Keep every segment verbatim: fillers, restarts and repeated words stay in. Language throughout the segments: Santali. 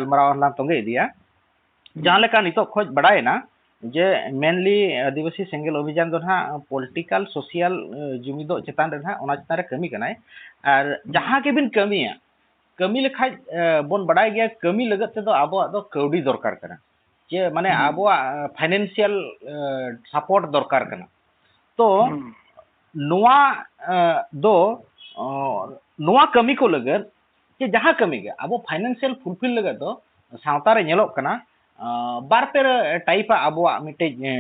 ᱜᱟᱞᱢᱟᱨᱟᱣ ᱦᱚᱸᱞᱟᱝ ᱛᱚᱸᱜᱮ ᱤᱫᱤᱭᱟ᱾ ᱡᱟᱦᱟᱸ ᱞᱮᱠᱟ ᱱᱤᱛᱚᱜ ᱠᱷᱚᱡ ᱵᱟᱰᱟᱭᱮᱱᱟ ᱡᱮ mainly ᱟᱹᱫᱤᱵᱟᱹᱥᱤ ᱥᱮᱸᱜᱮᱞ ᱚᱵᱷᱤᱡᱟᱱ ᱫᱚ ᱱᱟᱦᱟᱜ political social, ᱮ, ᱡᱩᱢᱤᱫᱚᱜ ᱪᱮᱛᱟᱱ ᱨᱮ ᱱᱟᱦᱟᱜ ᱚᱱᱟ ᱪᱮᱛᱟᱱ ᱨᱮ ᱠᱟᱹᱢᱤ ᱠᱟᱱᱟᱭ᱾ ᱟᱨ ᱡᱟᱦᱟᱸ ᱜᱮᱵᱤᱱ ᱠᱟᱹᱢᱤᱭᱟ, ᱠᱟᱹᱢᱤ ᱞᱮᱠᱷᱟᱡ, ᱮ, ᱵᱚᱱ ᱵᱟᱰᱟᱭ ᱜᱮᱭᱟ, ᱠᱟᱹᱢᱤ ᱞᱟᱹᱜᱤᱫ ᱛᱮᱫᱚ ᱟᱵᱚᱣᱟᱜ ᱫᱚ ᱠᱟᱹᱣᱰᱤ ᱫᱚᱨᱠᱟᱨ ᱠᱟᱱᱟ᱾ ᱪᱮ ᱢᱟᱱᱮ ᱟᱵᱚᱣᱟᱜ, ᱮ, financial, ᱮ, support ᱫᱚᱨᱠᱟᱨ ᱠᱟᱱᱟ᱾ ᱛᱚ ᱱᱚᱣᱟ, ᱮ, ᱫᱚ, ᱚ, ᱱᱚᱣᱟ ᱠᱟᱹᱢᱤ ᱠᱚ ᱞᱟᱹᱜᱤᱫ ᱪᱮ ᱡᱟᱦᱟᱸ ᱠᱟᱹᱢᱤ ᱜᱮ ᱟᱵᱚ financial fulfill ᱞᱟᱹᱜᱤᱫ ᱫᱚ ᱥᱟᱶᱛᱟ ᱨᱮ ᱧᱮᱞᱚᱜ ᱠᱟᱱᱟ, ᱟ, ᱵᱟᱨ ᱯᱮ type ᱟᱜ ᱟᱵᱚᱣᱟᱜ ᱢᱤᱫᱴᱮᱡ, ᱮ,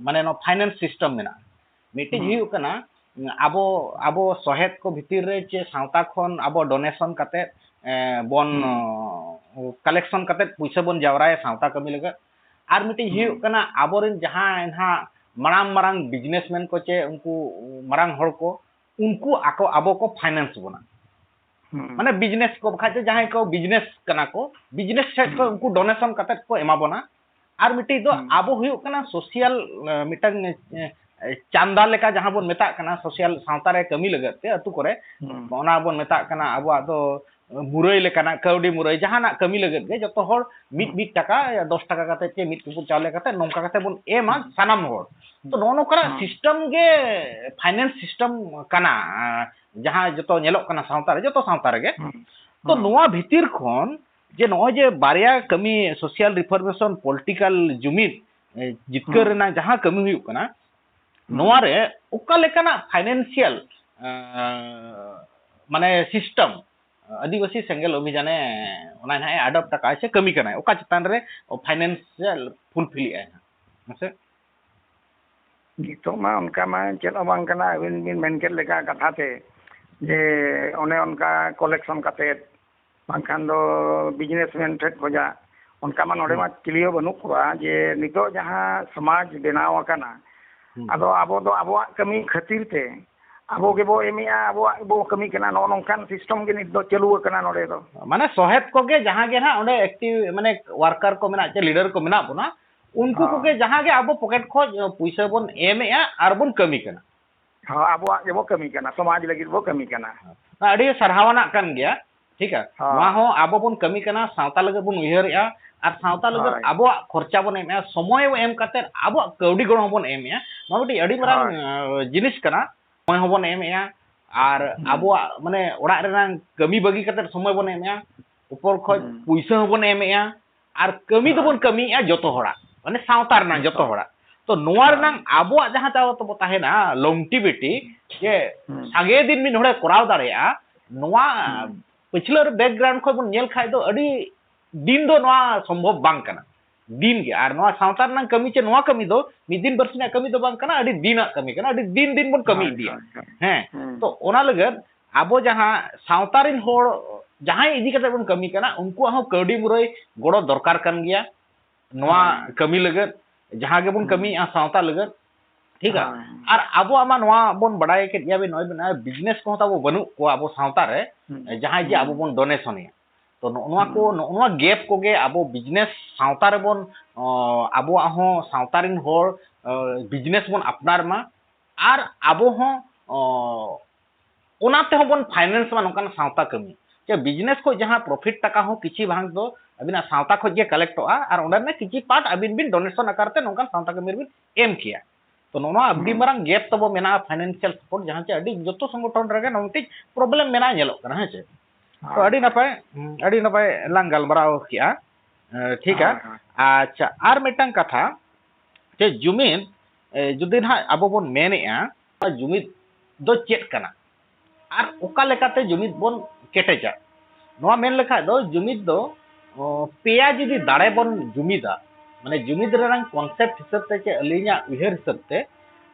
ᱢᱟᱱᱮ ᱱᱚᱣᱟ finance system ᱢᱮᱱᱟᱜᱼᱟ᱾ ᱢᱤᱫᱴᱮᱡ ᱦᱩᱭᱩᱜ ᱠᱟᱱᱟ, ᱟᱵᱚ, ᱟᱵᱚ ᱥᱚᱦᱮᱫ ᱠᱚ ᱵᱷᱤᱛᱤᱨ ᱨᱮ ᱪᱮ ᱥᱟᱶᱛᱟ ᱠᱷᱚᱱ ᱟᱵᱚ donation ᱠᱟᱛᱮ, ᱮ, ᱵᱚᱱ, ᱚ, collection ᱠᱟᱛᱮ ᱯᱩᱭᱥᱟᱹ ᱵᱚᱱ ᱡᱟᱣᱨᱟᱭᱟ ᱥᱟᱶᱛᱟ ᱠᱟᱹᱢᱤ ᱞᱟᱹᱜᱤᱫ᱾ ᱟᱨ ᱢᱤᱫᱴᱮᱡ ᱦᱩᱭᱩᱜ ᱠᱟᱱᱟ ᱟᱵᱚᱨᱮᱱ ᱡᱟᱦᱟᱸᱭ ᱱᱟᱦᱟᱜ ᱢᱟᱨᱟᱝ ᱢᱟᱨᱟᱝ businessman ᱠᱚ ᱪᱮ ᱩᱱᱠᱩ ᱢᱟᱨᱟᱝ ᱦᱚᱲ ᱠᱚ, ᱩᱱᱠᱩ ᱟᱠᱚ, ᱟᱵᱚ ᱠᱚ finance ᱵᱚᱱᱟ᱾ ᱢᱟᱱᱮ business ᱠᱚ, ᱵᱟᱠᱷᱟᱡ ᱫᱚ ᱡᱟᱦᱟᱸᱭ ᱠᱚ business ᱠᱟᱱᱟ ᱠᱚ, business ᱥᱮᱫ ᱠᱷᱚᱱ ᱩᱱᱠᱩ donation ᱠᱟᱛᱮ ᱠᱚ ᱮᱢᱟ ᱵᱚᱱᱟ᱾ ᱟᱨ ᱢᱤᱫᱴᱤᱡ ᱫᱚ ᱟᱵᱚ ᱦᱩᱭᱩᱜ ᱠᱟᱱᱟ social, ᱮ, ᱢᱤᱫᱴᱟᱝ, ᱮ, ᱪᱟᱸᱫᱟ ᱞᱮᱠᱟ ᱡᱟᱦᱟᱸ ᱵᱚᱱ ᱢᱮᱛᱟᱜ ᱠᱟᱱᱟ, social ᱥᱟᱶᱛᱟ ᱨᱮ ᱠᱟᱹᱢᱤ ᱞᱟᱹᱜᱤᱫ ᱛᱮ ᱟᱹᱛᱩ ᱠᱚᱨᱮ, ᱚᱱᱟ ᱵᱚᱱ ᱢᱮᱛᱟᱜ ᱠᱟᱱᱟ ᱟᱵᱚᱣᱟᱜ ᱫᱚ ᱢᱩᱨᱟᱹᱭ ᱞᱮᱠᱟᱱᱟᱜ, ᱠᱟᱹᱣᱰᱤ ᱢᱩᱨᱟᱹᱭ, ᱡᱟᱦᱟᱱᱟᱜ ᱠᱟᱹᱢᱤ ᱞᱟᱹᱜᱤᱫ ᱜᱮ ᱡᱚᱛᱚ ᱦᱚᱲ ᱢᱤᱫ ᱢᱤᱫ ᱴᱟᱠᱟ, ᱫᱚᱥ ᱴᱟᱠᱟ ᱠᱟᱛᱮ ᱪᱮ ᱢᱤᱫ ᱠᱩᱯᱩ ᱪᱟᱣᱞᱮ ᱠᱟᱛᱮ ᱱᱚᱝᱠᱟ ᱠᱟᱛᱮ ᱵᱚᱱ ᱮᱢᱟ ᱥᱟᱱᱟᱢ ᱦᱚᱲ᱾ ᱛᱚ ᱱᱚᱜᱼᱚ ᱱᱚᱝᱠᱟᱱᱟᱜ system ᱜᱮ finance system ᱠᱟᱱᱟ, ᱡᱟᱦᱟᱸ ᱡᱚᱛᱚ ᱧᱮᱞᱚᱜ ᱠᱟᱱᱟ ᱥᱟᱶᱛᱟ ᱨᱮ, ᱡᱚᱛᱚ ᱥᱟᱶᱛᱟ ᱨᱮᱜᱮ᱾ ᱛᱚ ᱱᱚᱣᱟ ᱵᱷᱤᱛᱤᱨ ᱠᱷᱚᱱ ᱡᱮ ᱱᱚᱜᱼᱚᱭ ᱡᱮ ᱵᱟᱨᱭᱟ ᱠᱟᱹᱢᱤ, social reformation, political ᱡᱩᱢᱤᱫ, ᱮ, ᱡᱤᱛᱠᱟᱹᱨ ᱨᱮᱱᱟᱜ ᱡᱟᱦᱟᱸ ᱠᱟᱹᱢᱤ ᱦᱩᱭᱩᱜ ᱠᱟᱱᱟ, ᱱᱚᱣᱟ ᱨᱮ ᱚᱠᱟ ᱞᱮᱠᱟᱱᱟᱜ financial, ᱮ, ᱢᱟᱱᱮ system ᱟᱹᱫᱤᱵᱟᱹᱥᱤ ᱥᱮᱸᱜᱮᱞ ᱚᱵᱷᱤᱡᱟᱱᱮ ᱚᱱᱟ ᱱᱟᱦᱟᱜ ᱮ adopt ᱟᱠᱟᱫᱼᱟ ᱥᱮ ᱠᱟᱹᱢᱤ ᱠᱟᱱᱟᱭ, ᱚᱠᱟ ᱪᱮᱛᱟᱱ ᱨᱮ financial fulfill ᱮᱫ ᱟᱭ ᱱᱟᱦᱟᱜ? ᱢᱟᱥᱮ᱾ ᱱᱤᱛᱚᱜ ᱢᱟ ᱚᱱᱠᱟ ᱢᱟ ᱪᱮᱫ ᱦᱚᱸ ᱵᱟᱝ ᱠᱟᱱᱟ, ᱟᱹᱵᱤᱱ ᱵᱤᱱ ᱢᱮᱱ ᱠᱮᱫ ᱞᱮᱠᱟ ᱠᱟᱛᱷᱟ ᱛᱮ, ᱡᱮ ᱚᱱᱮ ᱚᱱᱠᱟ collection ᱠᱟᱛᱮᱫ, ᱵᱟᱝᱠᱷᱟᱱ ᱫᱚ businessman ᱴᱷᱮᱱ ᱠᱷᱚᱱᱟᱜ, ᱚᱱᱠᱟ ᱢᱟ ᱱᱚᱰᱮ ᱢᱟ ᱪᱤᱞᱤ ᱦᱚᱸ ᱵᱟᱹᱱᱩᱜ ᱠᱚᱣᱟ, ᱡᱮ ᱱᱤᱛᱚᱜ ᱡᱟᱦᱟᱸ ᱥᱚᱢᱟᱡᱽ ᱵᱮᱱᱟᱣ ᱟᱠᱟᱱᱟ, ᱟᱫᱚ ᱟᱵᱚ ᱫᱚ ᱟᱵᱚᱣᱟᱜ ᱠᱟᱹᱢᱤ ᱠᱷᱟᱹᱛᱤᱨ ᱛᱮ ᱟᱵᱚ ᱜᱮᱵᱚ ᱮᱢᱮᱜᱼᱟ, ᱟᱵᱚᱣᱟᱜ ᱜᱮᱵᱚ ᱠᱟᱹᱢᱤ ᱠᱟᱱᱟ, ᱱᱚᱜᱼᱚ ᱱᱚᱝᱠᱟᱱ system ᱜᱮ ᱱᱤᱛ ᱫᱚ ᱪᱟᱹᱞᱩ ᱟᱠᱟᱱᱟ ᱱᱚᱰᱮ ᱫᱚ᱾ ᱢᱟᱱᱮ ᱥᱚᱦᱮᱫ ᱠᱚᱜᱮ ᱡᱟᱦᱟᱸ ᱜᱮ ᱱᱟᱦᱟᱜ ᱚᱸᱰᱮ active, ᱢᱟᱱᱮ worker ᱠᱚ ᱢᱮᱱᱟᱜ ᱪᱮ leader ᱠᱚ ᱢᱮᱱᱟᱜ ᱵᱚᱱᱟ, ᱩᱱᱠᱩ ᱦᱚᱸ᱾ ᱠᱚᱜᱮ ᱡᱟᱦᱟᱸ ᱜᱮ ᱟᱵᱚ pocket ᱠᱷᱚᱱ ᱯᱩᱭᱥᱟᱹ ᱵᱚᱱ ᱮᱢᱮᱜᱼᱟ ᱟᱨ ᱵᱚᱱ ᱠᱟᱹᱢᱤ ᱠᱟᱱᱟ᱾ ᱦᱚᱸ, ᱟᱵᱚᱣᱟᱜ ᱜᱮᱵᱚ ᱠᱟᱹᱢᱤ ᱠᱟᱱᱟ, ᱥᱚᱢᱟᱡᱽ ᱞᱟᱹᱜᱤᱫ ᱵᱚ ᱠᱟᱹᱢᱤ ᱠᱟᱱᱟ᱾ ᱟᱹᱰᱤ ᱥᱟᱨᱦᱟᱣᱟᱱᱟᱜ ᱠᱟᱱ ᱜᱮᱭᱟ᱾ ᱴᱷᱤᱠᱟ? ᱦᱳᱭ᱾ ᱱᱚᱣᱟ ᱦᱚᱸ ᱟᱵᱚ ᱵᱚᱱ ᱠᱟᱹᱢᱤ ᱠᱟᱱᱟ, ᱥᱟᱶᱛᱟ ᱞᱟᱹᱜᱤᱫ ᱵᱚᱱ ᱩᱭᱦᱟᱹᱨᱮᱜᱼᱟ, ᱟᱨ ᱥᱟᱶᱛᱟ ᱞᱟᱹᱜᱤᱫ ᱦᱳᱭ᱾ ᱟᱵᱚᱣᱟᱜ ᱠᱷᱚᱨᱪᱟ ᱵᱚᱱ ᱮᱢᱮᱜᱼᱟ, ᱥᱚᱢᱚᱭ ᱵᱚᱱ ᱮᱢ ᱠᱟᱛᱮᱫ ᱟᱵᱚᱣᱟᱜ ᱠᱟᱹᱣᱰᱤ ᱜᱚᱲᱚ ᱦᱚᱸᱵᱚᱱ ᱮᱢᱮᱜᱼᱟ᱾ ᱱᱚᱣᱟ ᱢᱤᱫᱴᱤᱡ ᱟᱹᱰᱤ ᱢᱟᱨᱟᱝ, ᱦᱳᱭ᱾ ᱟᱸ, ᱡᱤᱱᱤᱥ ᱠᱟᱱᱟ, ᱥᱚᱢᱚᱭ ᱦᱚᱸᱵᱚᱱ ᱮᱢᱮᱜᱼᱟ, ᱟᱨ ᱦᱩᱸ᱾ ᱟᱵᱚᱣᱟᱜ, ᱢᱟᱱᱮ, ᱚᱲᱟᱜ ᱨᱮᱱᱟᱜ ᱠᱟᱹᱢᱤ ᱵᱟᱹᱜᱤ ᱠᱟᱛᱮᱫ ᱥᱚᱢᱚᱭ ᱵᱚᱱ ᱮᱢᱮᱜᱼᱟ, ᱩᱯᱚᱨ ᱠᱷᱚᱡ ᱦᱩᱸ᱾ ᱯᱩᱭᱥᱟᱹ ᱦᱚᱸᱵᱚᱱ ᱮᱢᱮᱜᱼᱟ, ᱟᱨ ᱠᱟᱹᱢᱤ ᱦᱳᱭ᱾ ᱫᱚᱵᱚᱱ ᱠᱟᱹᱢᱤᱭᱮᱜᱼᱟ ᱡᱚᱛᱚ ᱦᱚᱲᱟᱜ, ᱢᱟᱱᱮ, ᱥᱟᱶᱛᱟ ᱨᱮᱱᱟᱜ ᱡᱚᱛᱚ ᱡᱚᱛᱚ᱾ ᱦᱚᱲᱟᱜ᱾ ᱛᱚ, ᱱᱚᱣᱟ ᱦᱳᱭ᱾ ᱨᱮᱱᱟᱜ ᱟᱵᱚᱣᱟᱜ ᱡᱟᱦᱟᱸ ᱛᱟᱵᱚ, ᱛᱟᱵᱚ ᱛᱟᱦᱮᱱᱟ longevity, ᱡᱮ ᱦᱩᱸ᱾ ᱥᱟᱸᱜᱮ ᱫᱤᱱ ᱢᱤᱫ ᱦᱚᱲᱮ ᱠᱚᱨᱟᱣ ᱫᱟᱲᱮᱭᱟᱜᱼᱟ, ᱱᱚᱣᱟ ᱦᱩᱸ᱾ ᱯᱟᱹᱪᱷᱞᱟᱹ ᱨᱮ background ᱠᱷᱚᱡ ᱵᱚᱱ ᱧᱮᱞ ᱠᱷᱟᱡ ᱫᱚ ᱟᱹᱰᱤ ᱫᱤᱱ ᱫᱚ ᱱᱚᱣᱟ ᱥᱚᱢᱵᱷᱚᱵ ᱵᱟᱝ ᱠᱟᱱᱟ᱾ ᱫᱤᱱ ᱜᱮ᱾ ᱟᱨ ᱱᱚᱣᱟ ᱥᱟᱶᱛᱟ ᱨᱮᱱᱟᱜ ᱠᱟᱹᱢᱤ ᱪᱮ ᱱᱚᱣᱟ ᱠᱟᱹᱢᱤ ᱫᱚ ᱢᱤᱫ ᱫᱤᱱ ᱵᱟᱨᱥᱤᱧᱟᱜ ᱠᱟᱹᱢᱤ ᱫᱚ ᱵᱟᱝ ᱠᱟᱱᱟ, ᱟᱹᱰᱤ ᱫᱤᱱᱟᱜ ᱠᱟᱹᱢᱤ ᱠᱟᱱᱟ, ᱟᱹᱰᱤ ᱫᱤᱱ ᱫᱤᱱ ᱵᱚᱱ ᱠᱟᱹᱢᱤ ᱦᱳᱭ, ᱤᱫᱤᱭᱟ᱾ ᱦᱳᱭ, ᱦᱳᱭ᱾ ᱦᱮᱸ, ᱦᱩᱸ᱾ ᱛᱚ ᱚᱱᱟ ᱞᱟᱹᱜᱤᱫ ᱟᱵᱚ ᱡᱟᱦᱟᱸ ᱥᱟᱶᱛᱟ ᱨᱮᱱ ᱦᱚᱲ ᱡᱟᱦᱟᱸᱭ ᱤᱫᱤ ᱠᱟᱛᱮ ᱵᱚᱱ ᱠᱟᱹᱢᱤ ᱠᱟᱱᱟ, ᱩᱱᱠᱩᱣᱟᱜ ᱦᱚᱸ ᱠᱟᱹᱣᱰᱤ ᱢᱩᱨᱟᱹᱭ ᱜᱚᱲᱚ ᱫᱚᱨᱠᱟᱨ ᱠᱟᱱ ᱜᱮᱭᱟ᱾ ᱱᱚᱣᱟ ᱦᱳᱭ᱾ ᱠᱟᱹᱢᱤ ᱞᱟᱹᱜᱤᱫ, ᱡᱟᱦᱟᱸ ᱜᱮᱵᱚᱱ ᱦᱩᱸ᱾ ᱠᱟᱹᱢᱤᱭᱮᱫᱼᱟ ᱥᱟᱶᱛᱟ ᱞᱟᱹᱜᱤᱫ, ᱴᱷᱤᱠᱟ? ᱦᱳᱭ᱾ ᱟᱨ ᱟᱵᱚᱣᱟᱜ ᱢᱟ ᱱᱚᱣᱟ ᱵᱚᱱ ᱵᱟᱰᱟᱭ ᱠᱮᱫ ᱜᱮᱭᱟ ᱵᱤᱱ, ᱱᱚᱜᱼᱚᱭ ᱵᱤᱱ, ᱟᱨ business ᱠᱚᱦᱚᱸ ᱛᱟᱵᱚ ᱵᱟᱹᱱᱩᱜ ᱠᱚᱣᱟ ᱟᱵᱚ ᱥᱟᱶᱛᱟ ᱨᱮ, ᱦᱩᱸ᱾ ᱡᱟᱦᱟᱸᱭ ᱡᱮ ᱦᱩᱸ᱾ ᱟᱵᱚ ᱵᱚᱱ donation ᱮᱭᱟ᱾ ᱛᱚ ᱱᱚᱜᱼᱚ ᱱᱚᱣᱟ ᱠᱚ, ᱦᱩᱸ᱾ ᱱᱚᱜᱼᱚ ᱱᱚᱣᱟ gap ᱠᱚᱜᱮ ᱟᱵᱚ business ᱥᱟᱶᱛᱟ ᱨᱮᱵᱚᱱ, ᱚ, ᱟᱵᱚᱣᱟᱜ ᱦᱚᱸ ᱥᱟᱶᱛᱟ ᱨᱮᱱ ᱦᱚᱲ, ᱚ, business ᱵᱚᱱ ᱟᱯᱱᱟᱨ ᱢᱟ, ᱟᱨ ᱟᱵᱚ ᱦᱚᱸ, ᱚ, ᱚᱱᱟ ᱛᱮᱦᱚᱸ ᱵᱚᱱ finance ᱢᱟ ᱱᱚᱝᱠᱟᱱ ᱥᱟᱶᱛᱟ ᱠᱟᱹᱢᱤ᱾ ᱪᱮ business ᱠᱷᱚᱡ ᱡᱟᱦᱟᱸ profit ᱴᱟᱠᱟ ᱦᱚᱸ ᱠᱤᱪᱷᱤ ᱵᱷᱟᱜᱽ ᱫᱚ ᱟᱹᱵᱤᱱᱟᱜ ᱥᱟᱶᱛᱟ ᱠᱷᱚᱡ ᱜᱮ collectᱚᱜᱼᱟ, ᱟᱨ ᱚᱸᱰᱮ ᱨᱮᱱᱟᱜ ᱠᱤᱪᱷᱤ part ᱟᱹᱵᱤᱱ ᱵᱤᱱ donation ᱟᱠᱟᱨ ᱛᱮ ᱱᱚᱝᱠᱟᱱ ᱥᱟᱶᱛᱟ ᱠᱟᱹᱢᱤ ᱨᱮᱵᱤᱱ ᱮᱢ ᱠᱮᱭᱟ᱾ ᱛᱚ ᱱᱚᱜᱼᱚ ᱱᱚᱣᱟ ᱟᱹᱰᱤ ᱦᱩᱸ᱾ ᱢᱟᱨᱟᱝ gap ᱛᱟᱵᱚ ᱢᱮᱱᱟᱜᱼᱟ, financial support, ᱡᱟᱦᱟᱸ ᱪᱮ ᱟᱹᱰᱤ ᱡᱚᱛᱚ ᱥᱚᱝᱜᱚᱴᱷᱚᱱ ᱨᱮᱜᱮ ᱱᱚᱣᱟ ᱢᱤᱫᱴᱤᱡ problem ᱢᱮᱱᱟᱜᱼᱟ, ᱧᱮᱞᱚᱜ ᱠᱟᱱᱟ, ᱦᱮᱸ ᱪᱮ? ᱛᱚ ᱦᱳᱭ, ᱟᱹᱰᱤ ᱦᱳᱭ᱾ ᱱᱟᱯᱟᱭ, ᱦᱩᱸ, ᱟᱹᱰᱤ ᱱᱟᱯᱟᱭ ᱞᱟᱝ ᱜᱟᱞᱢᱟᱨᱟᱣ ᱠᱮᱜᱼᱟ᱾ ᱮ, ᱴᱷᱤᱠᱟ? ᱦᱳᱭ, ᱦᱳᱭ᱾ ᱟᱪᱪᱷᱟ, ᱟᱨ ᱢᱤᱫᱴᱟᱝ ᱠᱟᱛᱷᱟ, ᱡᱮ ᱡᱩᱢᱤᱫ, ᱮ, ᱡᱩᱫᱤ ᱱᱟᱦᱟᱜ ᱟᱵᱚ ᱵᱚᱱ ᱢᱮᱱᱮᱜᱼᱟ, ᱡᱩᱢᱤᱫ ᱫᱚ ᱪᱮᱫ ᱠᱟᱱᱟ? ᱟᱨ ᱚᱠᱟ ᱞᱮᱠᱟᱛᱮ ᱡᱩᱢᱤᱫ ᱵᱚᱱ ᱠᱮᱴᱮᱡᱟ? ᱱᱚᱣᱟ ᱢᱮᱱ ᱞᱮᱠᱷᱟᱡ ᱫᱚ ᱡᱩᱢᱤᱫ ᱫᱚ, ᱚ, ᱯᱮᱭᱟ ᱡᱩᱫᱤ ᱫᱟᱲᱮ ᱵᱚᱱ ᱡᱩᱢᱤᱫᱟ, ᱢᱟᱱᱮ ᱡᱩᱢᱤᱫ ᱨᱮᱱᱟᱜ concept ᱦᱤᱥᱟᱹᱵ ᱛᱮ ᱪᱮ ᱟᱹᱞᱤᱧᱟᱜ ᱩᱭᱦᱟᱹᱨ ᱦᱤᱥᱟᱹᱵ ᱛᱮ,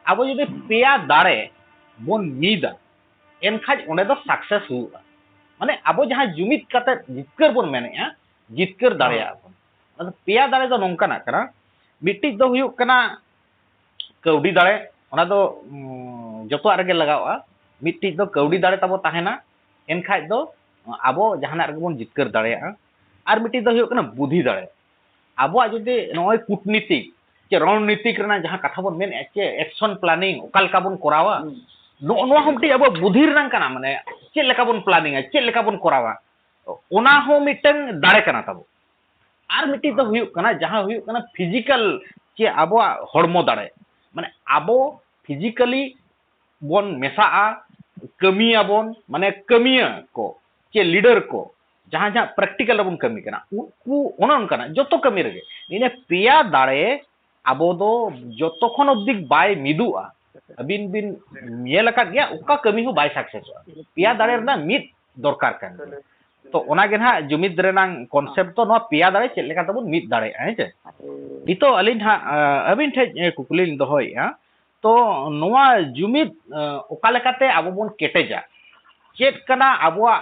ᱟᱵᱚ ᱡᱩᱫᱤ ᱦᱩᱸ᱾ ᱯᱮᱭᱟ ᱫᱟᱲᱮ ᱵᱚᱱ ᱢᱤᱫᱟ, ᱮᱱᱠᱷᱟᱡ ᱚᱸᱰᱮ ᱫᱚ success ᱦᱩᱭᱩᱜᱼᱟ᱾ ᱢᱟᱱᱮ ᱟᱵᱚ ᱡᱟᱦᱟᱸ ᱡᱩᱢᱤᱫ ᱠᱟᱛᱮ ᱡᱤᱛᱠᱟᱹᱨ ᱵᱚᱱ ᱢᱮᱱᱮᱜᱼᱟ, ᱡᱤᱛᱠᱟᱹᱨ ᱦᱳᱭ᱾ ᱫᱟᱲᱮᱭᱟᱜᱼᱟ ᱵᱚᱱ᱾ ᱟᱫᱚ ᱯᱮᱭᱟ ᱫᱟᱲᱮ ᱫᱚ ᱱᱚᱝᱠᱟᱱᱟᱜ ᱠᱟᱱᱟ, ᱢᱤᱫᱴᱤᱡ ᱫᱚ ᱦᱩᱭᱩᱜ ᱠᱟᱱᱟ ᱠᱟᱹᱣᱰᱤ ᱫᱟᱲᱮ, ᱚᱱᱟ ᱫᱚ, ᱩᱸ, ᱡᱚᱛᱚᱣᱟᱜ ᱨᱮᱜᱮ ᱞᱟᱜᱟᱣᱚᱜᱼᱟ᱾ ᱢᱤᱫᱴᱤᱡ ᱫᱚ ᱠᱟᱹᱣᱰᱤ ᱦᱩᱸ᱾ ᱫᱟᱲᱮ ᱛᱟᱵᱚ ᱛᱟᱦᱮᱱᱟ, ᱮᱱᱠᱷᱟᱡ ᱫᱚ ᱟᱵᱚ ᱡᱟᱦᱟᱱᱟᱜ ᱨᱮᱜᱮ ᱵᱚᱱ ᱡᱤᱛᱠᱟᱹᱨ ᱫᱟᱲᱮᱭᱟᱜᱼᱟ᱾ ᱟᱨ ᱢᱤᱫᱴᱤᱡ ᱫᱚ ᱦᱩᱭᱩᱜ ᱠᱟᱱᱟ ᱵᱩᱫᱷᱤ ᱫᱟᱲᱮ᱾ ᱟᱵᱚᱣᱟᱜ ᱡᱩᱫᱤ ᱱᱚᱜᱼᱚᱭ ᱠᱩᱴᱱᱤᱛᱤᱠ ᱪᱮ ᱨᱚᱬᱱᱤᱛᱤᱠ ᱨᱮᱱᱟᱜ ᱡᱟᱦᱟᱸ ᱠᱟᱛᱷᱟ ᱵᱚᱱ ᱢᱮᱱᱮᱫᱼᱟ, ᱪᱮ action planning ᱚᱠᱟ ᱞᱮᱠᱟ ᱵᱚᱱ ᱠᱚᱨᱟᱣᱟ, ᱦᱩᱸ᱾ ᱱᱚᱜᱼᱚ ᱱᱚᱣᱟ ᱦᱚᱸ ᱢᱤᱫᱴᱤᱡ ᱟᱵᱚᱣᱟᱜ ᱵᱩᱫᱷᱤ ᱨᱮᱱᱟᱜ ᱠᱟᱱᱟ, ᱢᱟᱱᱮ ᱪᱮᱫ ᱞᱮᱠᱟ ᱵᱚᱱ planning ᱟ, ᱪᱮᱫ ᱞᱮᱠᱟ ᱵᱚᱱ ᱠᱚᱨᱟᱣᱟ᱾ ᱚᱱᱟ ᱦᱚᱸ ᱢᱤᱫᱴᱟᱝ ᱫᱟᱲᱮ ᱠᱟᱱᱟ ᱛᱟᱵᱚ᱾ ᱟᱨ ᱢᱤᱫᱴᱤᱡ ᱫᱚ ᱦᱩᱭᱩᱜ ᱠᱟᱱᱟ, ᱡᱟᱦᱟᱸ ᱦᱩᱭᱩᱜ ᱠᱟᱱᱟ ᱯᱷᱤᱡᱤᱠᱟᱞ, ᱪᱮ ᱟᱵᱚᱣᱟᱜ ᱦᱚᱲᱢᱚ ᱫᱟᱲᱮ, ᱢᱟᱱᱮ ᱟᱵᱚ ᱯᱷᱤᱡᱤᱠᱟᱞᱤ ᱵᱚᱱ ᱢᱮᱥᱟᱜᱼᱟ, ᱠᱟᱹᱢᱤᱭᱟᱵᱚᱱ, ᱢᱟᱱᱮ ᱠᱟᱹᱢᱤᱭᱟᱹ ᱠᱚ ᱪᱮ ᱞᱤᱰᱟᱨ ᱠᱚ, ᱡᱟᱦᱟᱸ ᱡᱟᱦᱟᱸ ᱯᱨᱮᱠᱴᱤᱠᱟᱞ ᱨᱮᱵᱚᱱ ᱠᱟᱹᱢᱤ ᱠᱟᱱᱟ, ᱩᱱᱠᱩ ᱚᱱᱮ ᱚᱱᱠᱟᱱᱟᱜ ᱡᱚᱛᱚ ᱠᱟᱹᱢᱤ ᱨᱮᱜᱮ ᱤᱱᱟᱹ ᱯᱮᱭᱟ ᱫᱟᱲᱮ ᱟᱵᱚ ᱫᱚ ᱡᱚᱛᱚ ᱠᱷᱚᱱ ᱚᱵᱫᱤ ᱵᱟᱭ ᱢᱤᱫᱩᱜᱼᱟ᱾ ᱟᱹᱵᱤᱱ ᱵᱤᱱ ᱧᱮᱞ ᱟᱠᱟᱫ ᱜᱮᱭᱟ, ᱚᱠᱟ ᱠᱟᱹᱢᱤ ᱦᱚᱸ ᱵᱟᱭ ᱥᱟᱠᱥᱮᱥᱚᱜᱼᱟ᱾ ᱯᱮᱭᱟ ᱫᱟᱲᱮ ᱨᱮᱱᱟᱜ ᱢᱤᱫ ᱫᱚᱨᱠᱟᱨ ᱠᱟᱱ ᱜᱮᱭᱟ᱾ ᱛᱚ ᱚᱱᱟ ᱜᱮ ᱱᱟᱦᱟᱜ ᱡᱩᱢᱤᱫ ᱨᱮᱱᱟᱝ ᱠᱚᱱᱥᱮᱯᱴ ᱫᱚ, ᱱᱚᱣᱟ ᱯᱮᱭᱟ ᱫᱟᱲᱮ ᱪᱮᱫ ᱞᱮᱠᱟ ᱛᱮᱵᱚᱱ ᱢᱤᱫ ᱫᱟᱲᱮᱭᱟᱜᱼᱟ, ᱦᱮᱸ ᱪᱮ? ᱱᱤᱛᱚᱜ ᱟᱹᱞᱤᱧ ᱦᱟᱸᱜ, ᱟᱹᱵᱤᱱ ᱴᱷᱮᱱ ᱠᱩᱠᱞᱤ ᱞᱤᱧ ᱫᱚᱦᱚᱭᱮᱫᱼᱟ᱾ ᱛᱚ ᱱᱚᱣᱟ ᱡᱩᱢᱤᱫ, ᱚᱠᱟ ᱞᱮᱠᱟᱛᱮ ᱟᱵᱚ ᱵᱚᱱ ᱠᱮᱴᱮᱡᱟ? ᱪᱮᱫ ᱠᱟᱱᱟ ᱟᱵᱚᱣᱟᱜ,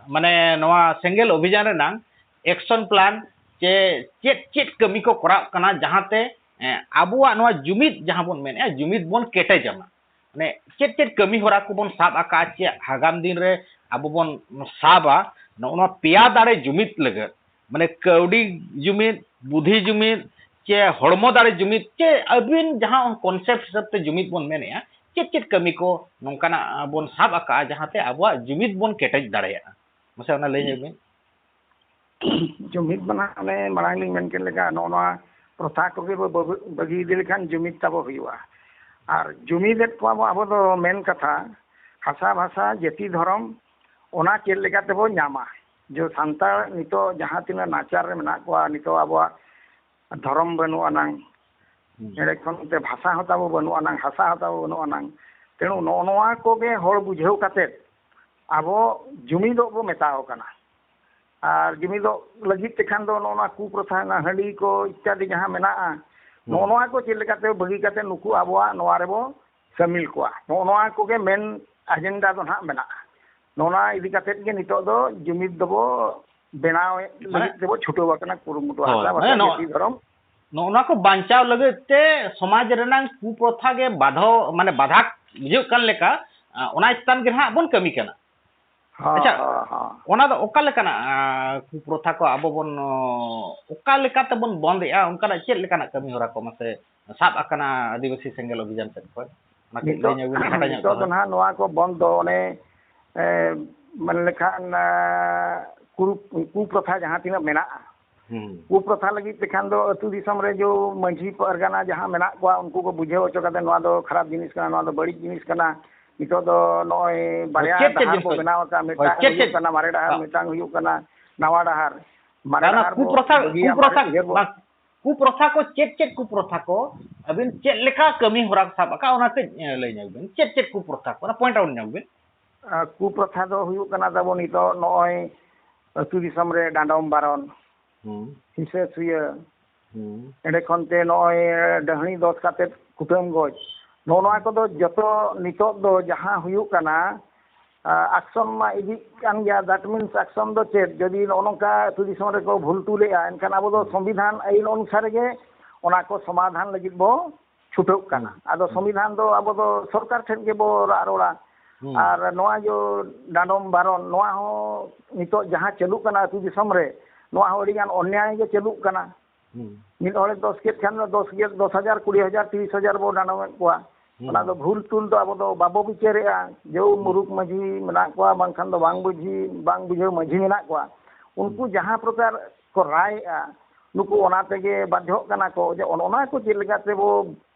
ᱢᱟᱱᱮ ᱱᱚᱣᱟ ᱥᱮᱸᱜᱮᱞ ᱚᱵᱷᱤᱡᱟᱱ ᱨᱮᱱᱟᱝ ᱮᱠᱥᱚᱱ ᱯᱞᱟᱱ, ᱪᱮ ᱪᱮᱫ ᱪᱮᱫ ᱠᱟᱹᱢᱤ ᱠᱚ ᱠᱚᱨᱟᱣ ᱠᱟᱱᱟ, ᱡᱟᱦᱟᱸᱛᱮ, ᱮ, ᱟᱵᱚᱣᱟᱜ ᱱᱚᱣᱟ ᱡᱩᱢᱤᱫ, ᱡᱟᱦᱟᱸ ᱵᱚᱱ ᱢᱮᱱᱮᱫᱼᱟ, ᱡᱩᱢᱤᱫ ᱵᱚᱱ ᱠᱮᱴᱮᱡᱟ ᱢᱟ? ᱢᱟᱱᱮ ᱪᱮᱫ ᱪᱮᱫ ᱠᱟᱹᱢᱤ ᱦᱚᱨᱟ ᱠᱚᱵᱚᱱ ᱥᱟᱵ ᱟᱠᱟᱫᱼᱟ, ᱪᱮ ᱟᱜᱟᱢ ᱫᱤᱱ ᱨᱮ ᱟᱵᱚ ᱵᱚᱱ ᱥᱟᱵᱟ, ᱱᱚᱜᱼᱚ ᱱᱚᱣᱟ ᱯᱮᱭᱟ ᱫᱟᱲᱮ ᱡᱩᱢᱤᱫ ᱞᱟᱹᱜᱤᱫ, ᱢᱟᱱᱮ ᱠᱟᱹᱣᱰᱤ ᱡᱩᱢᱤᱫ, ᱵᱩᱫᱷᱤ ᱡᱩᱢᱤᱫ, ᱪᱮ ᱦᱚᱲᱢᱚ ᱫᱟᱲᱮ ᱡᱩᱢᱤᱫ, ᱪᱮ ᱟᱹᱵᱤᱱ ᱡᱟᱦᱟᱸ ᱠᱚᱱᱥᱮᱯᱴ ᱦᱤᱥᱟᱹᱵ ᱛᱮ ᱡᱩᱢᱤᱫ ᱵᱚᱱ ᱢᱮᱱᱮᱫᱼᱟ, ᱪᱮᱫ ᱪᱮᱫ ᱠᱟᱹᱢᱤ ᱠᱚ ᱱᱚᱝᱠᱟᱱᱟᱜ ᱵᱚᱱ ᱥᱟᱵ ᱟᱠᱟᱫᱼᱟ, ᱡᱟᱦᱟᱸᱛᱮ ᱟᱵᱚᱣᱟᱜ ᱡᱩᱢᱤᱫ ᱵᱚᱱ ᱠᱮᱴᱮᱡ ᱫᱟᱲᱮᱭᱟᱜᱼᱟ? ᱢᱟᱥᱮ ᱚᱱᱟ ᱞᱟᱹᱭ ᱧᱚᱜ ᱵᱤᱱ᱾ ᱡᱩᱢᱤᱫ ᱢᱟ ᱱᱟᱦᱟᱜ ᱚᱱᱮ ᱢᱟᱲᱟᱝ ᱞᱤᱧ ᱢᱮᱱ ᱠᱮᱫ ᱞᱮᱠᱟ, ᱱᱚᱜᱼᱚ ᱱᱚᱣᱟ ᱯᱨᱚᱛᱷᱟ ᱠᱚᱜᱮ ᱵᱚ ᱵᱟᱹᱜᱤ, ᱵᱟᱹᱜᱤ ᱤᱫᱤ ᱞᱮᱠᱷᱟᱱ ᱡᱩᱢᱤᱫ ᱛᱟᱵᱚ ᱦᱩᱭᱩᱜᱼᱟ᱾ ᱟᱨ ᱡᱩᱢᱤᱫᱮᱫ ᱠᱚᱣᱟ ᱵᱚ ᱟᱵᱚ ᱫᱚ ᱢᱮᱱ ᱠᱟᱛᱷᱟ, ᱦᱟᱥᱟ ᱵᱷᱟᱥᱟ, ᱡᱟᱹᱛᱤ, ᱫᱷᱚᱨᱚᱢ, ᱚᱱᱟ ᱪᱮᱫ ᱞᱮᱠᱟ ᱛᱮᱵᱚ ᱧᱟᱢᱟ? ᱡᱮ ᱥᱟᱱᱛᱟᱲ ᱱᱤᱛᱚᱜ ᱡᱟᱦᱟᱸ ᱛᱤᱱᱟᱹᱜ ᱱᱟᱪᱟᱨ ᱨᱮ ᱢᱮᱱᱟᱜ ᱠᱚᱣᱟ, ᱱᱤᱛᱚᱜ ᱟᱵᱚᱣᱟᱜ ᱫᱷᱚᱨᱚᱢ ᱵᱟᱹᱱᱩᱜ ᱟᱱᱟᱝ, ᱦᱩᱸ᱾ ᱮᱸᱰᱮ ᱠᱷᱚᱱ ᱛᱮ ᱵᱷᱟᱥᱟ ᱦᱚᱸ ᱛᱟᱵᱚ ᱵᱟᱹᱱᱩᱜ ᱟᱱᱟᱝ, ᱦᱟᱥᱟ ᱦᱚᱸ ᱛᱟᱵᱚ ᱵᱟᱹᱱᱩᱜ ᱟᱱᱟᱝ᱾ ᱛᱮᱬᱩ ᱱᱚᱜᱼᱚ ᱱᱚᱣᱟ ᱠᱚᱜᱮ ᱦᱚᱲ ᱵᱩᱡᱷᱟᱹᱣ ᱠᱟᱛᱮᱫ ᱟᱵᱚ ᱡᱩᱢᱤᱫᱚᱜ ᱵᱚ ᱢᱮᱛᱟᱣ ᱠᱟᱱᱟ᱾ ᱟᱨ ᱡᱩᱢᱤᱫᱚᱜ ᱞᱟᱹᱜᱤᱫ ᱛᱮᱠᱷᱟᱱ ᱫᱚ ᱱᱚᱜᱼᱚ ᱱᱚᱣᱟ ᱠᱩᱯᱨᱚᱛᱷᱟ ᱨᱮᱱᱟᱜ ᱦᱟᱺᱰᱤ ᱠᱚ ᱤᱛᱛᱟᱫᱤ ᱡᱟᱦᱟᱸ ᱢᱮᱱᱟᱜᱼᱟ, ᱦᱩᱸ᱾ ᱱᱚᱜᱼᱚ ᱱᱚᱣᱟ ᱠᱚ ᱪᱮᱫ ᱞᱮᱠᱟᱛᱮ ᱵᱟᱹᱜᱤ ᱠᱟᱛᱮ ᱱᱩᱠᱩ ᱟᱵᱚᱣᱟᱜ ᱱᱚᱣᱟ ᱨᱮᱵᱚ ᱥᱟᱹᱢᱤᱞ ᱠᱚᱣᱟ, ᱱᱚᱜᱼᱚ ᱱᱚᱣᱟ ᱠᱚᱜᱮ ᱢᱮᱱ ᱟᱡᱮᱱᱰᱟ ᱫᱚ ᱱᱟᱦᱟᱜ ᱢᱮᱱᱟᱜᱼᱟ᱾ ᱱᱚᱜᱼᱚ ᱱᱚᱣᱟ ᱤᱫᱤ ᱠᱟᱛᱮᱫ ᱜᱮ ᱱᱤᱛᱚᱜ ᱫᱚ ᱡᱩᱢᱤᱫ ᱫᱚᱵᱚ ᱵᱮᱱᱟᱣᱮᱫ ᱢᱟᱱᱮ ᱞᱟᱹᱜᱤᱫ ᱛᱮᱵᱚ ᱪᱷᱩᱴᱟᱹᱣ ᱟᱠᱟᱱᱟ, ᱠᱩᱨᱩᱢᱩᱴᱩ ᱦᱳᱭ, ᱦᱟᱥᱟ ᱢᱟᱱᱮ ᱵᱷᱟᱥᱟ ᱱᱚᱜᱼᱚ ᱡᱟᱹᱛᱤ ᱫᱷᱚᱨᱚᱢ᱾ ᱱᱚᱜᱼᱚ ᱱᱚᱣᱟ ᱠᱚ ᱵᱟᱧᱪᱟᱣ ᱞᱟᱹᱜᱤᱫ ᱛᱮ ᱥᱚᱢᱟᱡᱽ ᱨᱮᱱᱟᱝ ᱠᱩᱯᱨᱚᱛᱷᱟ ᱜᱮ ᱵᱟᱫᱷᱚ, ᱢᱟᱱᱮ ᱵᱟᱫᱷᱟ ᱵᱩᱡᱷᱟᱹᱜ ᱠᱟᱱ ᱞᱮᱠᱟ, ᱟ, ᱚᱱᱟ ᱪᱮᱛᱟᱱ ᱜᱮ ᱱᱟᱦᱟᱜ ᱵᱚᱱ ᱠᱟᱹᱢᱤ ᱠᱟᱱᱟ᱾ ᱦᱚᱸ, ᱟᱪᱪᱷᱟ, ᱦᱚᱸ, ᱦᱚᱸ᱾ ᱚᱱᱟ ᱫᱚ ᱚᱠᱟ ᱞᱮᱠᱟᱱᱟᱜ, ᱟ, ᱠᱩᱯᱨᱚᱛᱷᱟ ᱠᱚ ᱟᱵᱚ ᱵᱚᱱ, ᱚ, ᱚᱠᱟ ᱞᱮᱠᱟ ᱛᱮᱵᱚᱱ ᱵᱚᱱᱫ ᱮᱫᱼᱟ? ᱚᱱᱠᱟᱱᱟᱜ ᱪᱮᱫ ᱞᱮᱠᱟᱱᱟᱜ ᱠᱟᱹᱢᱤ ᱦᱚᱨᱟ ᱠᱚ ᱢᱟᱥᱮ ᱥᱟᱵ ᱟᱠᱟᱱᱟ ᱟᱹᱫᱤᱵᱟᱹᱥᱤ ᱥᱮᱸᱜᱮᱞ ᱚᱵᱷᱤᱡᱟᱱ ᱥᱮᱫ ᱠᱷᱚᱱ? ᱚᱱᱟ ᱠᱟᱹᱡ ᱞᱟᱹᱭ ᱱᱤᱛᱚᱜ, ᱧᱚᱜ ᱵᱤᱱ ᱠᱷᱟᱴᱚ ᱧᱚᱜ ᱱᱤᱛᱚᱜ ᱫᱚ ᱛᱮ᱾ ᱱᱟᱦᱟᱜ ᱱᱚᱣᱟ ᱠᱚ ᱵᱚᱱᱫ ᱫᱚ ᱚᱱᱮ, ᱮ, ᱢᱮᱱ ᱞᱮᱠᱷᱟᱱ ᱠᱩ ᱠᱩᱯᱨᱚᱛᱷᱟ ᱡᱟᱦᱟᱸ ᱛᱤᱱᱟᱹᱜ ᱢᱮᱱᱟᱜᱼᱟ, ᱠᱩᱯᱨᱚᱛᱷᱟ ᱞᱟᱹᱜᱤᱫ ᱛᱮᱠᱷᱟᱱ ᱫᱚ ᱟᱹᱛᱩ ᱫᱤᱥᱚᱢ ᱨᱮ ᱡᱚ ᱢᱟᱹᱡᱷᱤ ᱯᱟᱨᱜᱟᱱᱟ ᱡᱟᱦᱟᱸ ᱢᱮᱱᱟᱜ ᱠᱚᱣᱟ, ᱩᱱᱠᱩ ᱠᱚ ᱵᱩᱡᱷᱟᱹᱣ ᱦᱚᱪᱚ ᱠᱟᱛᱮ ᱱᱚᱣᱟ ᱫᱚ ᱠᱷᱟᱨᱟᱯ ᱡᱤᱱᱤᱥ ᱠᱟᱱᱟ, ᱱᱚᱣᱟ ᱫᱚ ᱵᱟᱹᱲᱤᱡ ᱡᱤᱱᱤᱥ ᱠᱟᱱᱟ᱾ ᱱᱤᱛᱚᱜ ᱫᱚ ᱱᱚᱜᱼᱚᱭ ᱵᱟᱨᱭᱟ ᱪᱮᱫ ᱪᱮᱫ ᱰᱟᱦᱟᱨ ᱡᱤᱱᱤᱥ ᱵᱚ ᱠᱚ? ᱵᱮᱱᱟᱣ ᱟᱠᱟᱫ, ᱦᱳᱭ, ᱢᱤᱫᱴᱟᱝ ᱪᱮᱫ ᱦᱩᱭᱩᱜ ᱪᱮᱫ? ᱠᱟᱱᱟ ᱢᱟᱨᱮ ᱰᱟᱦᱟᱨ, ᱦᱳᱭ᱾ ᱢᱤᱫᱴᱟᱝ ᱦᱩᱭᱩᱜ ᱠᱟᱱᱟ ᱱᱟᱣᱟ ᱰᱟᱦᱟᱨ᱾ ᱢᱟᱨᱮ ᱵᱟᱝᱟ, ᱰᱟᱦᱟᱨ ᱵᱚ ᱠᱩᱯᱨᱚᱛᱷᱟ, ᱵᱟᱹᱜᱤᱭᱟ, ᱠᱩᱯᱨᱚᱛᱷᱟ, ᱢᱟᱨᱮ ᱩᱭᱦᱟᱹᱨ ᱵᱚ ᱵᱟᱝ, ᱠᱩᱯᱨᱚᱛᱷᱟ ᱠᱚ ᱪᱮᱫ ᱪᱮᱫ ᱠᱩᱯᱨᱚᱛᱷᱟ ᱠᱚ, ᱟᱹᱵᱤᱱ ᱪᱮᱫ ᱞᱮᱠᱟ ᱠᱟᱹᱢᱤ ᱦᱚᱨᱟ ᱥᱟᱵ ᱟᱠᱟᱫ, ᱚᱱᱟ ᱠᱟᱹᱡ, ᱮ, ᱞᱟᱹᱭ ᱧᱚᱜ ᱵᱤᱱ᱾ ᱪᱮᱫ ᱪᱮᱫ ᱠᱩᱯᱨᱚᱛᱷᱟ ᱠᱚ, ᱚᱱᱟ point out ᱧᱚᱜ ᱵᱤᱱ᱾ ᱟᱨ ᱠᱩᱯᱨᱚᱛᱷᱟ ᱫᱚ ᱦᱩᱭᱩᱜ ᱠᱟᱱᱟ ᱛᱟᱵᱚ ᱱᱤᱛᱚᱜ ᱱᱚᱜᱼᱚᱭ ᱟᱹᱛᱩ ᱫᱤᱥᱚᱢ ᱨᱮ ᱰᱟᱸᱰᱚᱢ ᱵᱟᱨᱚᱱ, ᱦᱩᱸ᱾ ᱦᱤᱸᱥᱟᱹ ᱥᱩᱭᱟᱹ, ᱦᱩᱸ᱾ ᱮᱸᱰᱮ ᱠᱷᱚᱱ ᱛᱮ ᱱᱚᱜᱼᱚᱭ ᱰᱟᱹᱦᱲᱤ ᱫᱚᱥ ᱠᱟᱛᱮ ᱠᱩᱴᱟᱹᱢ ᱜᱚᱡ, ᱱᱚᱜᱼᱚ ᱱᱚᱣᱟ ᱠᱚᱫᱚ ᱡᱚᱛᱚ ᱱᱤᱛᱚᱜ ᱫᱚ ᱡᱟᱦᱟᱸ ᱦᱩᱭᱩᱜ ᱠᱟᱱᱟ, ᱟ, action ᱢᱟ ᱤᱫᱤᱜ ᱠᱟᱱ ᱜᱮᱭᱟ᱾ That means action ᱫᱚ ᱪᱮᱫ? ᱡᱩᱫᱤ ᱱᱚᱜᱼᱚ ᱱᱚᱝᱠᱟ ᱟᱹᱛᱩ ᱫᱤᱥᱚᱢ ᱨᱮᱠᱚ ᱵᱷᱩᱞ ᱛᱩᱞᱮᱜᱼᱟ, ᱮᱱᱠᱷᱟᱱ ᱟᱵᱚ ᱫᱚ ᱦᱩᱸ᱾ ᱥᱚᱝᱵᱤᱫᱷᱟᱱ ᱟᱹᱭᱤᱱ ᱚᱱᱩᱥᱟᱨᱮ ᱜᱮ ᱚᱱᱟ ᱠᱚ ᱥᱚᱢᱟᱫᱷᱟᱱ ᱞᱟᱹᱜᱤᱫ ᱵᱚ ᱪᱷᱩᱴᱟᱹᱜ ᱠᱟᱱᱟ᱾ ᱦᱩᱸ᱾ ᱟᱫᱚ ᱦᱩᱸ᱾ ᱥᱚᱝᱵᱤᱫᱷᱟᱱ ᱫᱚ ᱟᱵᱚ ᱫᱚ ᱥᱚᱨᱠᱟᱨ ᱴᱷᱮᱱ ᱜᱮᱵᱚ ᱨᱟᱜ ᱨᱚᱲᱟ᱾ ᱦᱩᱸ᱾ ᱟᱨ ᱱᱚᱣᱟ ᱡᱚ ᱰᱟᱸᱰᱚᱢ ᱵᱟᱨᱚᱱ, ᱱᱚᱣᱟ ᱦᱚᱸ ᱱᱤᱛᱚᱜ ᱡᱟᱦᱟᱸ ᱪᱟᱹᱞᱩᱜ ᱠᱟᱱᱟ ᱟᱹᱛᱩ ᱫᱤᱥᱚᱢ ᱨᱮ, ᱱᱚᱣᱟ ᱦᱚᱸ ᱟᱹᱰᱤ ᱜᱟᱱ ᱚᱱᱱᱭᱟᱭ ᱜᱮ ᱪᱟᱹᱞᱩᱜ ᱠᱟᱱᱟ᱾ ᱦᱩᱸ᱾ ᱢᱤᱫ ᱦᱚᱲᱮ ᱫᱚᱥ ᱠᱮᱫ ᱠᱷᱟᱱ ᱫᱚ ᱫᱚᱥ ᱜᱮᱞ, ᱫᱚᱥ ᱦᱟᱡᱟᱨ, ᱠᱩᱲᱤ ᱦᱟᱡᱟᱨ, ᱛᱤᱨᱤᱥ ᱦᱟᱡᱟᱨ ᱵᱚ ᱰᱟᱸᱰᱚᱢᱮᱫ ᱠᱚᱣᱟ᱾ ᱦᱩᱸ᱾ ᱚᱱᱟ ᱫᱚ ᱵᱷᱩᱞ ᱛᱩᱞ ᱫᱚ ᱟᱵᱚ ᱫᱚ ᱵᱟᱵᱚ ᱵᱤᱪᱟᱹᱨᱮᱜᱼᱟ᱾ ᱡᱮ ᱦᱩᱸ᱾ ᱢᱩᱨᱩᱠ ᱢᱟᱹᱡᱷᱤ ᱢᱮᱱᱟᱜ ᱠᱚᱣᱟ, ᱵᱟᱝᱠᱷᱟᱱ ᱫᱚ ᱵᱟᱝ ᱵᱩᱡᱷᱤ, ᱵᱟᱝ ᱵᱩᱡᱷᱟᱹᱣ ᱢᱟᱹᱡᱷᱤ ᱢᱮᱱᱟᱜ ᱠᱚᱣᱟ, ᱩᱱᱠᱩ ᱦᱩᱸ᱾ ᱡᱟᱦᱟᱸ ᱯᱨᱚᱠᱟᱨ ᱠᱚ ᱨᱟᱭᱮᱜᱼᱟ, ᱱᱩᱠᱩ ᱚᱱᱟ ᱛᱮᱜᱮ ᱵᱟᱫᱷᱭᱚᱜ ᱠᱟᱱᱟ ᱠᱚ ᱡᱮ ᱚᱱ-, ᱚᱱᱟ ᱠᱚ ᱪᱮᱫ ᱞᱮᱠᱟ ᱛᱮᱵᱚ